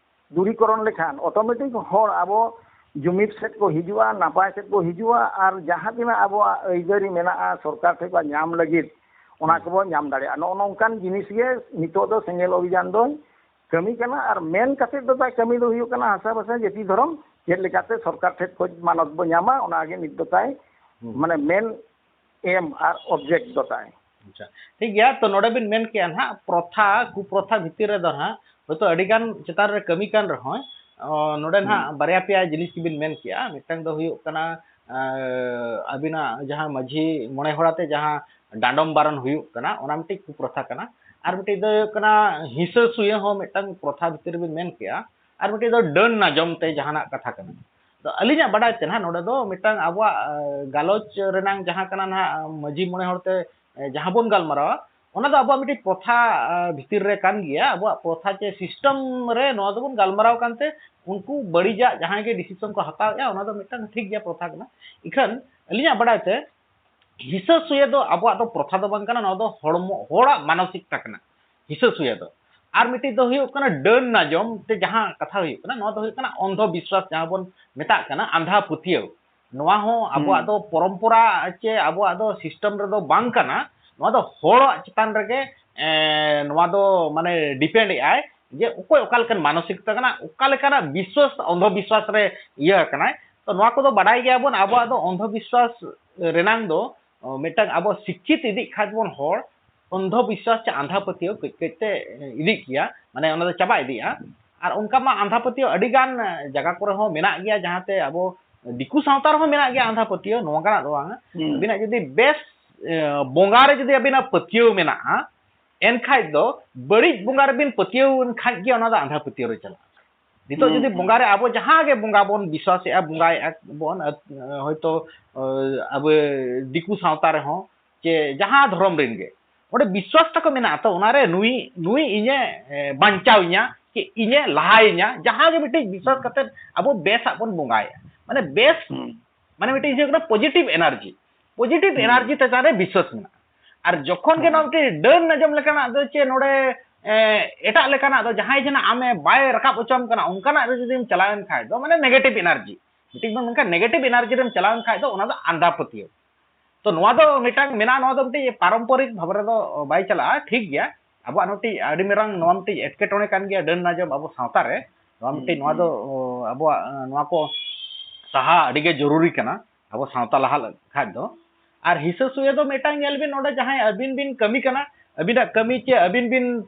ᱫᱩᱨᱤᱠᱚᱨᱚᱱ ᱞᱮᱠᱷᱟᱱ automatic ᱦᱚᱲ ᱟᱵᱚ ᱡᱩᱢᱤᱫ ᱥᱮᱫ ᱠᱚ ᱦᱤᱡᱩᱜᱼᱟ, ᱱᱟᱯᱟᱭ ᱥᱮᱫ ᱠᱚ ᱦᱤᱡᱩᱜᱼᱟ, ᱟᱨ ᱡᱟᱦᱟᱸ ᱛᱤᱱᱟᱹᱜ ᱟᱵᱚᱣᱟᱜ ᱟᱹᱭᱫᱟᱹᱨᱤ ᱢᱮᱱᱟᱜᱼᱟ ᱥᱚᱨᱠᱟᱨ ᱴᱷᱮᱱ ᱠᱷᱚᱱ ᱧᱟᱢ ᱞᱟᱹᱜᱤᱫ, ᱚᱱᱟ ᱦᱩᱸ᱾ ᱠᱚᱵᱚ ᱧᱟᱢ ᱫᱟᱲᱮᱭᱟᱜᱼᱟ᱾ ᱱᱚᱜᱼᱚ ᱱᱚᱝᱠᱟᱱ ᱡᱤᱱᱤᱥ ᱜᱮ ᱱᱤᱛᱚᱜ ᱫᱚ ᱥᱮᱸᱜᱮᱞ ᱚᱵᱷᱤᱡᱟᱱ ᱫᱚᱭ ᱠᱟᱹᱢᱤ ᱠᱟᱱᱟ᱾ ᱟᱨ ᱢᱮᱱ ᱠᱟᱛᱮᱫ ᱫᱚ ᱛᱟᱭ ᱠᱟᱹᱢᱤ ᱫᱚ ᱦᱩᱭᱩᱜ ᱠᱟᱱᱟ ᱦᱟᱥᱟ ᱵᱷᱟᱥᱟ ᱡᱟᱹᱛᱤ ᱫᱷᱚᱨᱚᱢ ᱪᱮᱫ ᱞᱮᱠᱟᱛᱮ ᱥᱚᱨᱠᱟᱨ ᱴᱷᱮᱱ ᱠᱷᱚᱱ ᱢᱟᱱᱚᱛ ᱵᱚ ᱧᱟᱢᱟ, ᱚᱱᱟᱜᱮ ᱱᱤᱛ ᱫᱚ ᱛᱟᱭ ᱦᱩᱸ᱾ ᱢᱟᱱᱮ ᱢᱮᱱ ᱮᱢ ᱟᱨ object ᱫᱚ ᱛᱟᱭ᱾ ᱟᱪᱪᱷᱟ, ᱴᱷᱤᱠ ᱜᱮᱭᱟ᱾ ᱛᱚ, ᱱᱚᱰᱮ ᱵᱤᱱ ᱢᱮᱱ ᱠᱮᱜᱼᱟ ᱱᱟᱦᱟᱜ, ᱯᱨᱚᱛᱷᱟ, ᱠᱩᱯᱨᱚᱛᱷᱟ ᱵᱷᱤᱛᱤᱨ ᱨᱮᱫᱚ ᱱᱟᱦᱟᱜ ᱦᱚᱭᱛᱳ ᱟᱹᱰᱤ ᱜᱟᱱ ᱪᱮᱛᱟᱱ ᱨᱮ ᱠᱟᱹᱢᱤ ᱠᱟᱱ ᱨᱮᱦᱚᱸ, ᱚ, ᱱᱚᱰᱮ ᱦᱩᱸ᱾ ᱱᱟᱦᱟᱜ ᱵᱟᱨᱭᱟ ᱯᱮᱭᱟ ᱡᱤᱱᱤᱥ ᱜᱮᱵᱤᱱ ᱢᱮᱱ ᱠᱮᱜᱼᱟ᱾ ᱢᱤᱫᱴᱟᱝ ᱫᱚ ᱦᱩᱭᱩᱜ ᱠᱟᱱᱟ, ᱮ, ᱟᱹᱵᱤᱱᱟᱜ ᱡᱟᱦᱟᱸ ᱢᱟᱹᱡᱷᱤ ᱢᱚᱬᱮ ᱦᱚᱲ ᱟᱛᱮ ᱡᱟᱦᱟᱸ ᱰᱟᱸᱰᱚᱢ ᱵᱟᱨᱚᱱ ᱦᱩᱭᱩᱜ ᱠᱟᱱᱟ, ᱚᱱᱟ ᱢᱤᱫᱴᱤᱡ ᱠᱩᱯᱨᱚᱛᱷᱟ ᱠᱟᱱᱟ᱾ ᱟᱨ ᱢᱤᱫᱴᱤᱡ ᱫᱚ ᱦᱩᱭᱩᱜ ᱠᱟᱱᱟ ᱦᱤᱸᱥᱟᱹ ᱥᱩᱭᱟᱹ ᱦᱚᱸ ᱢᱤᱫᱴᱟᱝ ᱯᱨᱚᱛᱷᱟ ᱵᱷᱤᱛᱤᱨ ᱨᱮᱵᱤᱱ ᱢᱮᱱ ᱠᱮᱜᱼᱟ᱾ ᱟᱨ ᱢᱤᱫᱴᱤᱡ ᱫᱚ ᱰᱟᱹᱱ ᱱᱟᱡᱚᱢ ᱛᱮ ᱡᱟᱦᱟᱱᱟᱜ ᱠᱟᱛᱷᱟ ᱠᱟᱱᱟ᱾ ᱛᱚ, ᱟᱹᱞᱤᱧᱟᱜ ᱵᱟᱰᱟᱭ ᱛᱮ ᱱᱟᱦᱟᱜ ᱱᱚᱰᱮ ᱫᱚ ᱢᱤᱫᱴᱟᱝ ᱟᱵᱚᱣᱟᱜ, ᱮ, ᱜᱟᱞᱚᱪ ᱨᱮᱱᱟᱝ ᱡᱟᱦᱟᱸ ᱠᱟᱱᱟ ᱱᱟᱦᱟᱜ, ᱢᱟᱹᱡᱷᱤ ᱢᱚᱬᱮ ᱦᱚᱲ ᱛᱮ, ᱮ, ᱡᱟᱦᱟᱸ ᱵᱚᱱ ᱜᱟᱞᱢᱟᱨᱟᱣᱟ, ᱚᱱᱟ ᱫᱚ ᱟᱵᱚᱣᱟᱜ ᱢᱤᱫᱴᱤᱡ ᱯᱨᱚᱛᱷᱟ ᱵᱷᱤᱛᱤᱨ ᱨᱮ ᱠᱟᱱ ᱜᱮᱭᱟ, ᱟᱵᱚᱣᱟᱜ ᱯᱨᱚᱛᱷᱟ ᱪᱮ system ᱨᱮ ᱱᱚᱣᱟ ᱫᱚᱵᱚᱱ ᱜᱟᱞᱢᱟᱨᱟᱣ ᱠᱟᱱᱛᱮ ᱩᱱᱠᱩ ᱵᱟᱹᱲᱤᱡᱟᱜ ᱡᱟᱦᱟᱸᱭ ᱜᱮ decision ᱠᱚ ᱦᱟᱛᱟᱣᱮᱫᱼᱟ, ᱚᱱᱟ ᱫᱚ ᱢᱤᱫᱴᱟᱝ ᱴᱷᱤᱠ ᱜᱮᱭᱟ, ᱯᱨᱚᱛᱷᱟ ᱠᱟᱱᱟ᱾ ᱤᱠᱷᱟᱹᱱ ᱟᱹᱞᱤᱧᱟᱜ ᱵᱟᱲᱟᱭ ᱛᱮ ᱦᱤᱥᱟᱹ ᱥᱩᱭᱟᱹ ᱫᱚ ᱟᱵᱚᱣᱟᱜ ᱫᱚ ᱯᱨᱚᱛᱷᱟ ᱫᱚ ᱵᱟᱝ ᱠᱟᱱᱟ, ᱱᱚᱣᱟ ᱫᱚ ᱦᱚᱲᱢᱚ, ᱦᱚᱲᱟᱜ ᱢᱟᱱᱚᱥᱤᱠᱛᱟ ᱠᱟᱱᱟ ᱦᱤᱥᱟᱹ ᱥᱩᱭᱟᱹ ᱫᱚ᱾ ᱟᱨ ᱢᱤᱫᱴᱤᱡ ᱫᱚ ᱦᱩᱭᱩᱜ ᱠᱟᱱᱟ ᱰᱟᱹᱱ ᱱᱟᱡᱚᱢ, ᱛᱮ ᱡᱟᱦᱟᱸ ᱠᱟᱛᱷᱟ ᱦᱩᱭᱩᱜ ᱠᱟᱱᱟ, ᱱᱚᱣᱟ ᱫᱚ ᱦᱩᱭᱩᱜ ᱠᱟᱱᱟ ᱚᱱᱫᱷᱚ ᱵᱤᱥᱣᱟᱥ, ᱡᱟᱦᱟᱸ ᱵᱚᱱ ᱢᱮᱛᱟᱜ ᱠᱟᱱᱟ ᱟᱸᱫᱷᱟ ᱯᱟᱹᱛᱭᱟᱹᱣ᱾ ᱱᱚᱣᱟ ᱦᱚᱸ ᱟᱵᱚᱣᱟᱜ ᱫᱚ ᱯᱚᱨᱚᱢᱯᱚᱨᱟ ᱪᱮ ᱟᱵᱚᱣᱟᱜ ᱫᱚ system ᱨᱮᱫᱚ ᱵᱟᱝ ᱠᱟᱱᱟ, ᱱᱚᱣᱟ ᱫᱚ ᱦᱚᱲᱟᱜ ᱪᱮᱛᱟᱱ ᱨᱮᱜᱮ ᱱᱚᱣᱟ ᱫᱚ ᱢᱟᱱᱮ depend ᱮᱫ ᱟᱭ ᱡᱮ ᱚᱠᱚᱭ ᱚᱠᱟ ᱞᱮᱠᱟᱱ ᱢᱟᱱᱚᱥᱤᱠᱛᱟ ᱠᱟᱱᱟ, ᱚᱠᱟ ᱞᱮᱠᱟᱱᱟᱜ ᱵᱤᱥᱣᱟᱥ, ᱚᱱᱫᱷᱚ ᱵᱤᱥᱣᱟᱥ ᱨᱮ ᱤᱭᱟᱹ ᱟᱠᱟᱱᱟᱭ᱾ ᱛᱚ ᱱᱚᱣᱟ ᱠᱚᱫᱚ ᱵᱟᱰᱟᱭ ᱜᱮᱭᱟᱵᱚᱱ, ᱟᱵᱚᱣᱟᱜ ᱫᱚ ᱚᱱᱫᱷᱚ ᱵᱤᱥᱣᱟᱥ ᱨᱮᱱᱟᱝ ᱫᱚ ᱢᱤᱫᱴᱟᱝ ᱟᱵᱚ ᱥᱤᱠᱠᱷᱤᱛ ᱤᱫᱤᱜ ᱠᱷᱟᱡ ᱵᱚᱱ ᱦᱚᱲ, ᱚᱱᱫᱷᱚ ᱵᱤᱥᱣᱟᱥ ᱪᱮ ᱟᱸᱫᱷᱟ ᱯᱟᱹᱛᱭᱟᱹᱣ ᱠᱟᱹᱡ ᱠᱟᱹᱡ ᱛᱮ ᱤᱫᱤᱜ ᱜᱮᱭᱟ, ᱢᱟᱱᱮ ᱚᱱᱟ ᱫᱚ ᱪᱟᱵᱟ ᱤᱫᱤᱜᱼᱟ᱾ ᱟᱨ ᱚᱱᱠᱟ ᱢᱟ ᱟᱸᱫᱷᱟ ᱯᱟᱹᱛᱭᱟᱹᱣ ᱟᱹᱰᱤ ᱜᱟᱱ ᱡᱟᱭᱜᱟ ᱠᱚᱨᱮ ᱦᱚᱸ ᱢᱮᱱᱟᱜ ᱜᱮᱭᱟ, ᱡᱟᱦᱟᱸᱛᱮ ᱟᱵᱚ ᱫᱤᱠᱩ ᱥᱟᱶᱛᱟ ᱨᱮᱦᱚᱸ ᱢᱮᱱᱟᱜ ᱜᱮᱭᱟ ᱟᱸᱫᱷᱟ ᱯᱟᱹᱛᱭᱟᱹᱣ, ᱱᱚᱝᱠᱟᱱᱟᱜ ᱫᱚ ᱵᱟᱝ᱾ ᱟᱹᱵᱤᱱᱟᱜ ᱡᱩᱫᱤ ᱵᱮᱥ ᱵᱚᱸᱜᱟ ᱨᱮ ᱡᱩᱫᱤ ᱟᱹᱵᱤᱱᱟᱜ ᱯᱟᱹᱛᱭᱟᱹᱣ ᱢᱮᱱᱟᱜᱼᱟ, ᱮᱱᱠᱷᱟᱡ ᱫᱚ ᱵᱟᱹᱲᱤᱡ ᱵᱚᱸᱜᱟ ᱨᱮᱵᱤᱱ ᱯᱟᱹᱛᱭᱟᱹᱣ ᱮᱱ ᱠᱷᱟᱡ ᱜᱮ ᱚᱱᱟ ᱫᱚ ᱟᱸᱫᱷᱟ ᱯᱟᱹᱛᱭᱟᱹᱣ ᱨᱮ ᱪᱟᱞᱟᱜᱼᱟ᱾ ᱱᱤᱛᱚᱜ ᱡᱩᱫᱤ ᱵᱚᱸᱜᱟ ᱨᱮ ᱟᱵᱚ ᱡᱟᱦᱟᱸ ᱜᱮ ᱵᱚᱸᱜᱟ ᱵᱚᱱ ᱵᱤᱥᱣᱟᱥᱮᱜᱼᱟ, ᱵᱚᱸᱜᱟᱭᱮᱜᱼᱟ ᱵᱚᱱ, ᱦᱚᱭᱛᱳ ᱟᱵᱚ ᱫᱤᱠᱩ ᱥᱟᱶᱛᱟ ᱨᱮᱦᱚᱸ ᱪᱮ ᱡᱟᱦᱟᱸ ᱫᱷᱚᱨᱚᱢ ᱨᱮᱱ ᱜᱮ, ᱚᱸᱰᱮ ᱵᱤᱥᱣᱟᱥ ᱛᱟᱠᱚ ᱢᱮᱱᱟᱜᱼᱟ, ᱛᱚ ᱚᱱᱟᱨᱮ ᱱᱩᱭ ᱱᱩᱭ ᱤᱧᱮ ᱵᱟᱧᱪᱟᱣ ᱤᱧᱟ ᱪᱮ ᱤᱧᱮ ᱞᱟᱦᱟᱭᱤᱧᱟ, ᱡᱟᱦᱟᱸ ᱜᱮ ᱢᱤᱫᱴᱤᱡ ᱵᱤᱥᱣᱟᱥ ᱠᱟᱛᱮ ᱟᱵᱚ ᱵᱮᱥᱟᱜ ᱵᱚᱱ ᱵᱚᱸᱜᱟᱭᱟ, ᱢᱟᱱᱮ ᱵᱮᱥ ᱢᱟᱱᱮ ᱢᱤᱫᱴᱤᱡ ᱦᱩᱭᱩᱜ ᱠᱟᱱᱟ positive energy, positive energy ᱪᱮᱛᱟᱱ ᱨᱮ ᱵᱤᱥᱣᱟᱥ ᱢᱮᱱᱟᱜᱼᱟ᱾ ᱟᱨ ᱡᱚᱠᱷᱚᱱ ᱜᱮ ᱱᱚᱣᱟ ᱢᱤᱫᱴᱤᱡ ᱰᱟᱹᱱ ᱟᱸᱡᱚᱢ ᱞᱮᱠᱟᱱᱟᱜ ᱫᱚ ᱪᱮ ᱱᱚᱰᱮ ᱮᱴᱟᱜ ᱞᱮᱠᱟᱱᱟᱜ ᱫᱚ ᱡᱟᱦᱟᱸᱭ ᱡᱮᱱᱟᱜ ᱟᱢᱮ ᱵᱟᱭ ᱨᱟᱠᱟᱵ ᱦᱚᱪᱚᱣᱟᱢ ᱠᱟᱱᱟ, ᱚᱱᱠᱟᱱᱟᱜ ᱨᱮ ᱡᱩᱫᱤᱢ ᱪᱟᱞᱟᱣᱮᱱ ᱠᱷᱟᱡ ᱫᱚ ᱢᱟᱱᱮ negative energy, ᱢᱤᱫᱴᱤᱡ ᱵᱚᱱ ᱢᱮᱱ ᱠᱷᱟᱱ negative energy ᱨᱮᱢ ᱪᱟᱞᱟᱣᱮᱱ ᱠᱷᱟᱡ ᱫᱚ ᱚᱱᱟ ᱫᱚ ᱟᱸᱫᱷᱟ ᱯᱟᱹᱛᱭᱟᱹᱣ᱾ ᱛᱚ ᱱᱚᱣᱟ ᱫᱚ ᱢᱤᱫᱴᱟᱝ ᱢᱮᱱᱟᱜᱼᱟ, ᱱᱚᱣᱟ ᱫᱚ ᱢᱤᱫᱴᱤᱡ ᱯᱟᱨᱚᱢᱯᱚᱨᱤᱠ ᱵᱷᱟᱵᱽ ᱨᱮᱫᱚ ᱵᱟᱭ ᱪᱟᱞᱟᱜᱼᱟ, ᱴᱷᱤᱠ ᱜᱮᱭᱟ᱾ ᱟᱵᱚᱣᱟᱜ ᱢᱤᱫᱴᱤᱡ ᱟᱹᱰᱤ ᱢᱟᱨᱟᱝ ᱱᱚᱣᱟ ᱢᱤᱫᱴᱤᱡ ᱮᱴᱠᱮᱴᱚᱬᱮ ᱠᱟᱱ ᱜᱮᱭᱟ ᱰᱟᱹᱱ ᱱᱟᱡᱚᱢ ᱟᱵᱚ ᱥᱟᱶᱛᱟ ᱨᱮ᱾ ᱱᱚᱣᱟ ᱢᱤᱫᱴᱤᱡ, ᱱᱚᱣᱟ ᱫᱚ ᱟᱵᱚᱣᱟᱜ ᱱᱚᱣᱟ ᱠᱚ ᱥᱟᱦᱟ ᱟᱹᱰᱤ ᱜᱮ ᱡᱚᱨᱩᱨᱤ ᱠᱟᱱᱟ ᱟᱵᱚ ᱥᱟᱶᱛᱟ ᱞᱟᱦᱟ ᱠᱷᱟᱡ ᱫᱚ᱾ ᱟᱨ ᱦᱤᱥᱟᱹ ᱥᱩᱭᱟᱹ ᱫᱚ ᱢᱤᱫᱴᱟᱝ ᱧᱮᱞ ᱵᱤᱱ, ᱱᱚᱰᱮ ᱡᱟᱦᱟᱸᱭ ᱟᱹᱵᱤᱱ ᱵᱤᱱ ᱠᱟᱹᱢᱤ ᱠᱟᱱᱟ, ᱟᱹᱵᱤᱱᱟᱜ ᱠᱟᱹᱢᱤ ᱪᱮ ᱟᱹᱵᱤᱱ ᱵᱤᱱ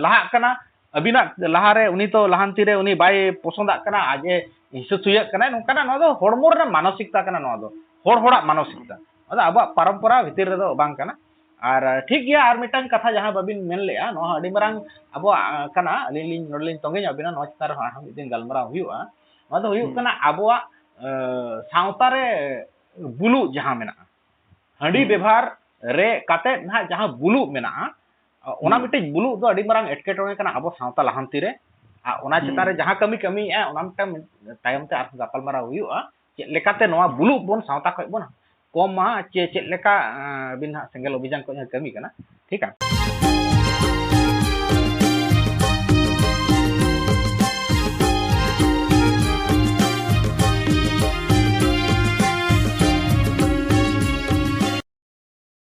ᱞᱟᱦᱟᱜ ᱠᱟᱱᱟ, ᱟᱹᱵᱤᱱᱟᱜ ᱞᱟᱦᱟᱨᱮ ᱩᱱᱤ ᱛᱚ ᱞᱟᱦᱟᱱᱛᱤ ᱨᱮ ᱩᱱᱤ ᱵᱟᱭ ᱯᱚᱥᱚᱸᱫᱟᱜ ᱠᱟᱱᱟ, ᱟᱡ ᱮ ᱦᱤᱥᱟᱹ ᱥᱩᱭᱟᱹᱜ ᱠᱟᱱᱟᱭ, ᱱᱚᱝᱠᱟᱱᱟᱜ ᱱᱚᱣᱟ ᱫᱚ ᱦᱚᱲᱢᱚ ᱨᱮᱱᱟᱜ ᱢᱟᱱᱚᱥᱤᱠᱛᱟ ᱠᱟᱱᱟ, ᱱᱚᱣᱟ ᱫᱚ ᱦᱚᱲ ᱦᱚᱲᱟᱜ ᱢᱟᱱᱚᱥᱤᱠᱛᱟ, ᱱᱚᱣᱟ ᱫᱚ ᱟᱵᱚᱣᱟᱜ ᱯᱚᱨᱚᱢᱯᱚᱨᱟ ᱵᱷᱤᱛᱤᱨ ᱨᱮᱫᱚ ᱵᱟᱝ ᱠᱟᱱᱟ᱾ ᱟᱨ ᱴᱷᱤᱠ ᱜᱮᱭᱟ, ᱟᱨ ᱢᱤᱫᱴᱟᱝ ᱠᱟᱛᱷᱟ ᱡᱟᱦᱟᱸ ᱵᱟᱹᱵᱤᱱ ᱢᱮᱱ ᱞᱮᱜᱼᱟ, ᱱᱚᱣᱟ ᱦᱚᱸ ᱟᱹᱰᱤ ᱢᱟᱨᱟᱝ ᱟᱵᱚᱣᱟᱜ ᱠᱟᱱᱟ, ᱟᱹᱞᱤᱧ ᱞᱤᱧ ᱱᱚᱰᱮ ᱞᱤᱧ ᱛᱚᱸᱜᱮ ᱧᱚᱜ ᱵᱤᱱᱟ, ᱱᱚᱣᱟ ᱪᱮᱛᱟᱱ ᱨᱮᱦᱚᱸ ᱟᱨᱦᱚᱸ ᱢᱤᱫ ᱫᱤᱱ ᱜᱟᱞᱢᱟᱨᱟᱣ ᱦᱩᱭᱩᱜᱼᱟ᱾ ᱱᱚᱣᱟ ᱫᱚ ᱦᱩᱭᱩᱜ ᱠᱟᱱᱟ ᱟᱵᱚᱣᱟᱜ ᱥᱟᱶᱛᱟ ᱨᱮ ᱵᱩᱞᱩᱜ ᱡᱟᱦᱟᱸ ᱢᱮᱱᱟᱜᱼᱟ, ᱦᱟᱺᱰᱤ ᱵᱮᱵᱷᱟᱨ ᱨᱮ ᱠᱟᱛᱮ ᱱᱟᱦᱟᱜ ᱡᱟᱦᱟᱸ ᱵᱩᱞᱩᱜ ᱢᱮᱱᱟᱜᱼᱟ, ᱚᱱᱟ ᱢᱤᱫᱴᱮᱡ ᱵᱩᱞᱩᱜ ᱫᱚ ᱟᱹᱰᱤ ᱢᱟᱨᱟᱝ ᱮᱴᱠᱮᱴᱚᱬᱮ ᱠᱟᱱᱟ ᱟᱵᱚ ᱥᱟᱶᱛᱟ ᱞᱟᱦᱟᱱᱛᱤ ᱨᱮ᱾ ᱟᱨ ᱚᱱᱟ ᱪᱮᱛᱟᱱ ᱨᱮ ᱡᱟᱦᱟᱸ ᱠᱟᱹᱢᱤ ᱠᱟᱹᱢᱤᱭᱮᱫᱼᱟ, ᱚᱱᱟ ᱢᱤᱫᱴᱟᱝ ᱛᱟᱭᱚᱢ ᱛᱮ ᱟᱨᱦᱚᱸ ᱜᱟᱯᱟᱞᱢᱟᱨᱟᱣ ᱦᱩᱭᱩᱜᱼᱟ, ᱪᱮᱫ ᱞᱮᱠᱟᱛᱮ ᱱᱚᱣᱟ ᱵᱩᱞᱩᱜ ᱵᱚᱱ ᱥᱟᱶᱛᱟ ᱠᱷᱚᱡ ᱵᱚᱱ ᱠᱚᱢᱟ, ᱪᱮ ᱪᱮᱫ ᱞᱮᱠᱟ ᱵᱤᱱ ᱦᱟᱸᱜ ᱥᱮᱸᱜᱮᱞ ᱚᱵᱷᱤᱡᱟᱱ ᱠᱷᱚᱡ ᱦᱚᱸ ᱠᱟᱹᱢᱤ ᱠᱟᱱᱟ, ᱴᱷᱤᱠᱟ?